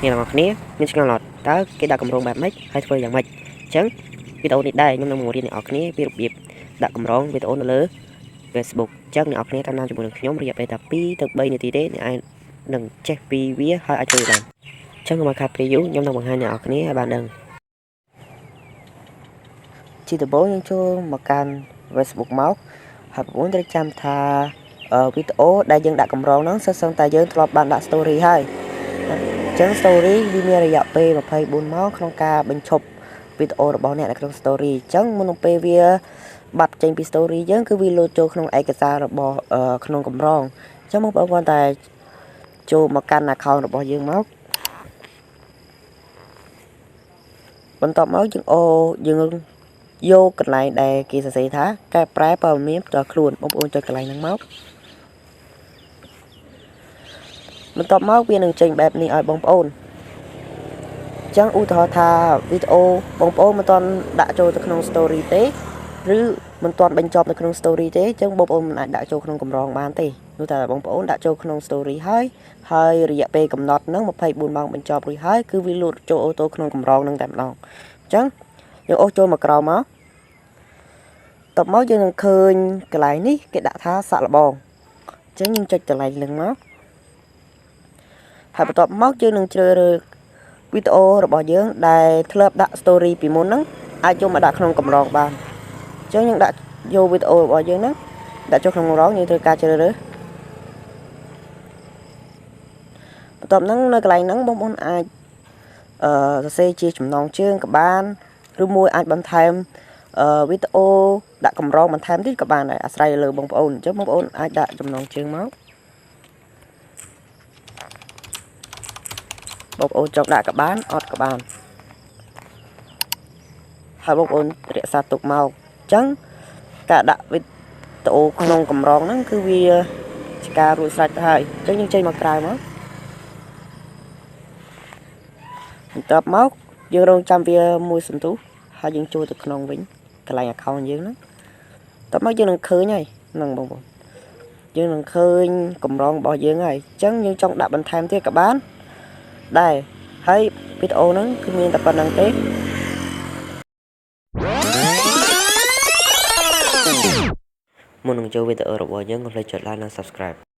អ្នកទាំងអស់គ្នាមានឆ្ងល់អត់តើគេដាក់កម្រងបែបម៉េចហើយធ្វើយ៉ាងម៉េចអញ្ចឹងវីដេអូនេះដែរខ្ញុំនឹងបង្រៀនអ្នកនរគ្នាពីរបៀបដាក់កម្រងវីដេអូនៅលើ Facebook អញ្ចឹងអ្នកនរគ្នាតាមដានជាមួយនឹងខ្ញុំរយៈពេលតែ2ទៅ3នាទីទេអ្នកឯងនឹងចេះពីវាហើយអាចធ្វើបានអញ្ចឹងកុំឲ្យខាតពេលយូរខ្ញុំនឹងបង្ហាញអ្នកនរគ្នាឲ្យបានដឹងជាដំបូងយើងចូលមកកាន់ Facebook មកហើយបងប្អូនត្រូវចាំថាវីដេអូដែលយើងដាក់កម្រងហ្នឹងសិតសឹងតែយើងធ្លាប់បានដាក់ story ហើយអញ្ចឹង story វាមានរយៈពេល24ម៉ោងក្នុងការបញ្ឈប់វីដេអូរបស់អ្នកនៅក្នុង story អញ្ចឹងមុននឹងពេលវាបាត់ចេញពី story យើងគឺវាលោតចូលក្នុងឯកសាររបស់ក្នុងកម្រងអញ្ចឹងបងប្អូនគ្រាន់តែចូលមកកាន់ account របស់យើងមកបន្ទាប់មកយើងអូយើងយកកន្លែងដែលគេសរសេរថាកែប្រែព័ត៌មានផ្ទាល់ខ្លួនបងប្អូនចុចកន្លែងហ្នឹងមកបន្ទាប់មកវានឹងចេញបែបនេះឲ្យបងប្អូនអញ្ចឹងឧទាហរណ៍ថាវីដេអូបងប្អូនមិនទាន់ដាក់ចូលទៅក្នុង story ទេឬមិនទាន់បញ្ចប់នៅក្នុង story ទេអញ្ចឹងបងប្អូនមិនអាចដាក់ចូលក្នុងកម្រងបានទេនោះតែបងប្អូនដាក់ចូលក្នុង story ហើយហើយរយៈពេលកំណត់ហ្នឹង24ម៉ោងបញ្ចប់រួចហើយគឺវាលោតចូល auto ក្នុងកម្រងហ្នឹងតែម្ដងអញ្ចឹងយើងអូសចូលមកក្រោមមកតបមកយើងនឹងឃើញកន្លែងនេះគេដាក់ថាសាក់លបងអញ្ចឹងយើងចុចកន្លែងនឹងមកហើយបន្ទាប់មកយើងនឹងជ្រើសរើសវីដេអូរបស់យើងដែលធ្លាប់ដាក់ story ពីមុនហ្នឹងអាចយកមកដាក់ក្នុងកម្រងបានអញ្ចឹងយើងដាក់យកវីដេអូរបស់យើងហ្នឹងដាក់ចូលក្នុងកម្រងយើងត្រូវការជ្រើសរើសបន្ទាប់ហ្នឹងនៅកន្លែងហ្នឹងបងប្អូនអាចសរសេរជាចំណងជើងក៏បានឬមួយអាចបន្ថែមវីដេអូដាក់កម្រងបន្ថែមទៀតក៏បានដែរអាស្រ័យលើបងប្អូនអញ្ចឹងបងប្អូនអាចដាក់ចំណងជើងមកបងប្អូនចង់ដាក់ក៏បានអត់ក៏បានហើយបងប្អូនរក្សាទុកមកអញ្ចឹងការដាក់វីដេអូក្នុងកម្រងហ្នឹងគឺវាជាការរួចស្រេចទៅហើយអញ្ចឹងយើងចេញមកក្រៅមកបន្ទាប់មកយើងរងចាំវាមួយសន្ទុះហើយយើងចូលទៅក្នុងវិញកន្លែង account យើងហ្នឹងតោះមកយើងនឹងឃើញហើយហ្នឹងបងប្អូនយើងនឹងឃើញកម្រងរបស់យើងហើយអញ្ចឹងយើងចង់ដាក់បន្ថែមទៀតក៏បានដែរហើយវីដេអូហ្នឹងគឺមានតែប៉ុណ្្នឹងទេមុននឹងចូលវីដេអូរបស់យើងកុំភ្លេចចុច like និង Subscribe។